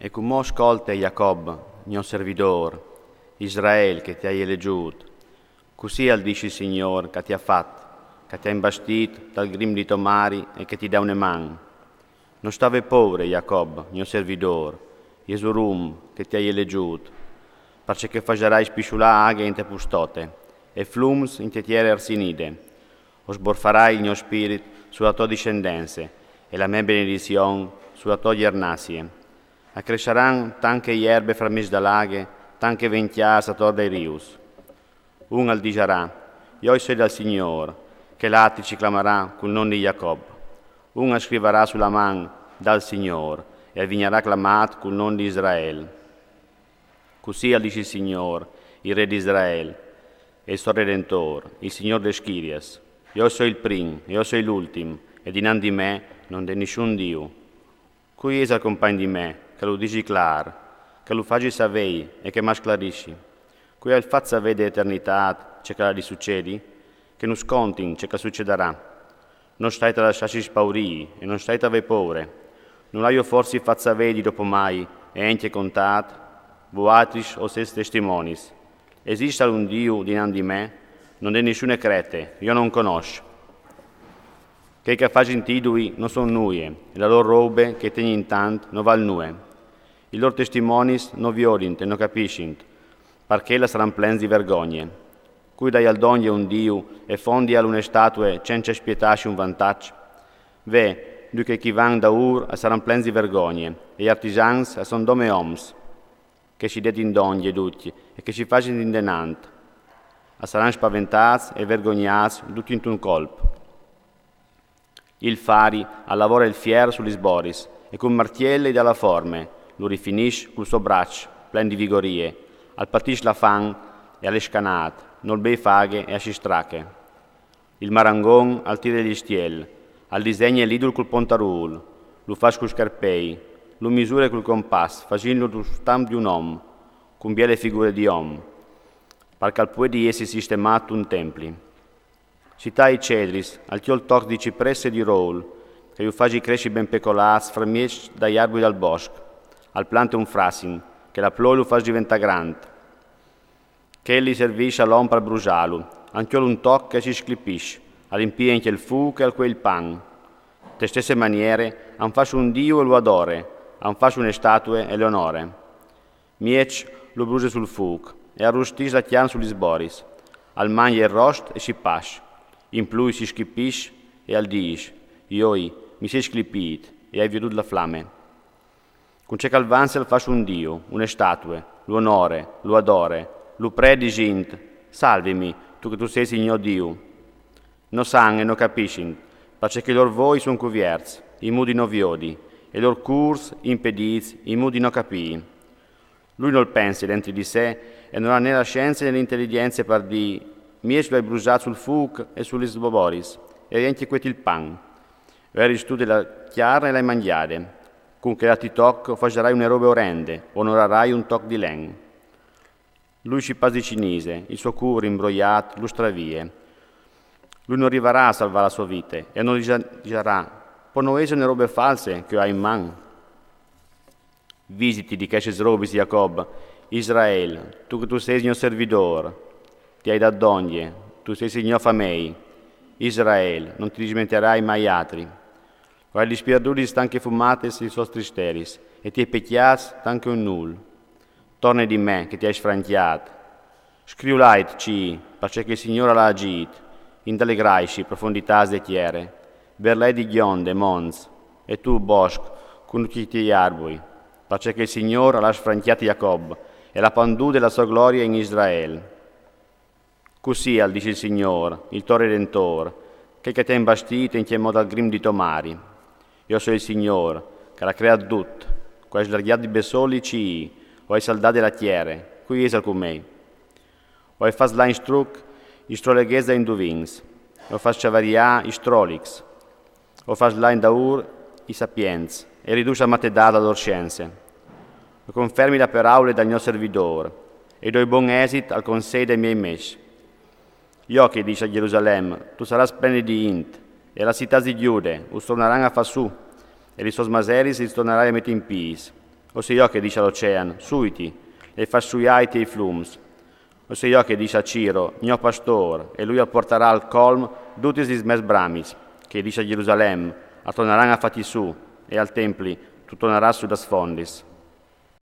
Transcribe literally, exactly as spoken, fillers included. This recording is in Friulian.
E cumò scolte, Jacob, gno servidôr, Israel, che ti ai elegiût. Cussì al dîs il Signôr, che ti à fat, che ti à imbastît dal grim di to mari e che ti dà une man. No sta vê pôre, Jacob, gno servidôr, Jesurum, che ti ai elegiût, parcè che o fasarai spissulâ aghe inte pustote e flums inte tiere arsinide. O sborfarai il gno spirit su la tô discendence e la mê benedizion su la tô gjernazie. A cressaran tant che jerbe framieç da l'aghe, tant che vencjârs ator dai rius. Un al disarà: Joi soi dal Signôr, chel altri si clamarà cul non di Jacob. Un al scrivarà su la man: Dal Signôr, e al vignarà clamât cul non di Israel. Cussì al dîs il Signôr, il Re di Israel, e il so Redentôr, il Signôr des schirias: Joi soi il prin, joi soi l'ultim, e dinant di me no 'nd è nissun Diu. Cui isal compagn di me, che lu disi clâr, che lu fasi savei e che ma sclarissi? Cui al fâs savei de eternitât ce che al à di sucedi? Che nus contin ce che al sucedarà. No stait a lassâsi spaurî e no stait a vê pôre. Nol aio forsi fat savei di dopomai e encje contât? Vualtris o sês testimonis. Esistal un Diu dinant di me? No 'nd è nissune crete, jo no 'n conossi. Chei che a fasin titui no son nuie, e la lôr robe che a tegnin tant no val nuie. I lôr testimonis no viodint e no capiscint, parcè a saran plens di vergogne. Cui daial dongje un Diu e fondial une statue cence spietâsi un vantaç? Ve, ducj chei che a van daûr a saran plens di vergogne, e i artisans a son dome oms che si dedin dongje ducj e che si fasin indenant. A saran spaventâts e vergognâts ducj intun colp. Il fari al lavora il fier su lis boris e cul martiel i da la forme, lu rifinìs cul so braç plen di vigorie, al patìs la fam e al è scanât, nol bêf aghe e a si strache. Il marangon al tire gli stiel, al disegne l'idul cul pontarûl, lu fâs cui scarpei, lu misure cul compàs fasintlu dal stamp di un om, cun biele figure di om, par che al puedi jessi sistemât un templi. Si tai i cedris, al cjol tocs di ciprès e di rôl, che ju fasi cressi ben pecolâts framieç dai arbui dal bosc, al plante un frasin, che la ploie lu fâs diventâ grant. Chel li servìs a l'om par brusâlu, a 'nd cjol un toc che si sclipìs, al impie encje il fûc e al cuei il pan. De stesse maniere, a 'nd fâs un Diu e lu adore, a 'nd fâs une statue e le onore. Mieç lu bruse sul fûc e al rustìs la cjarn su lis boris. Al mangje il rost e si pas. In plui si sclipìs e al dîs: Joi, mi sei sclipît e ai viodût la flame. Cun ce che al vanze al fâs un Diu, une statue, lu onore, lu adore, lu pree disint: Salvimi, tu che tu sês il gno Diu. No san e no capissin, parcè che i lôr voi son cuvierts, in mût di no viodi, e i lôr cûrs impedîts, in mût di no capî. Lui nol pense dentri di se e nol à né la sience né l'inteligjence par dî: Mieç lu ai brusât sul fûc e su lis boris, e encje cuet il pan. O ai ristût de la cjarn e le ai mangjade. Cun chel altri toc o fasarai une robe orende, o onorarai un toc di len. Lui si pas di cinise, il so cûr imbroiât lu stravie. Lui no rivarà a salvâ la sô vite e no li disarà: Po no ese une robe false che o ai in man? Visiti di chestis robis, Jacob, Israel, tu che tu sês gno servidôr, ti ai dât dongje, tu sês il gno famei. Israel, no ti dismentearai mai altri. O ai dispierdudis tant che fumatis lis sôs tristeris, e i tiei pecjâts tant che un nûl. Torne di me che ti ai sfrancjât. Scriulait cîl, parcè che il Signôr al à agjît. Indalegraitsi, profonditâts de tiere, berlait di gjonde, monts, e tu, bosc, cun ducj i tiei arbui, parcè che il Signôr al à sfrancjât Jacob e al à pandût de la sô glorie in Israel. Cussì al dîs il Signôr, il to Redentôr, chel che ti à imbastît encjemò dal grim di to mari: Jo soi il Signôr, che al à creât dut, che o ai slargjât di bessôl i cîi, o ai saldât de la tiere, cui isal cun me? O ai fat lâ in struc i stroleghets dai induvins, e o ai fat cjavariâ i strolics, o ai fat lâ indaûr i sapients, e o ai riducj a matedât la lôr sience. O confermi la peraule dal gno servidôr, e o doi bon esit al consei dai miei mieçs. Jo che o dîs a Gjerusalem: Tu sarâs plene di int, e lis citâts di Gjude us tornaran a fâ sù, e lis sôs maseris lis tornarai a meti in pîts. O sei jo che dîs al ocean: suiti, e fâs sù i ait e i flums. O sei jo che dîs a Ciro: gno pastôr, e lui al puartarà al colm dutis lis mês bramis. Che i dîs a Gjerusalem: a tornaran a fâti sù, e al templi: tu tornarâs su das fondis.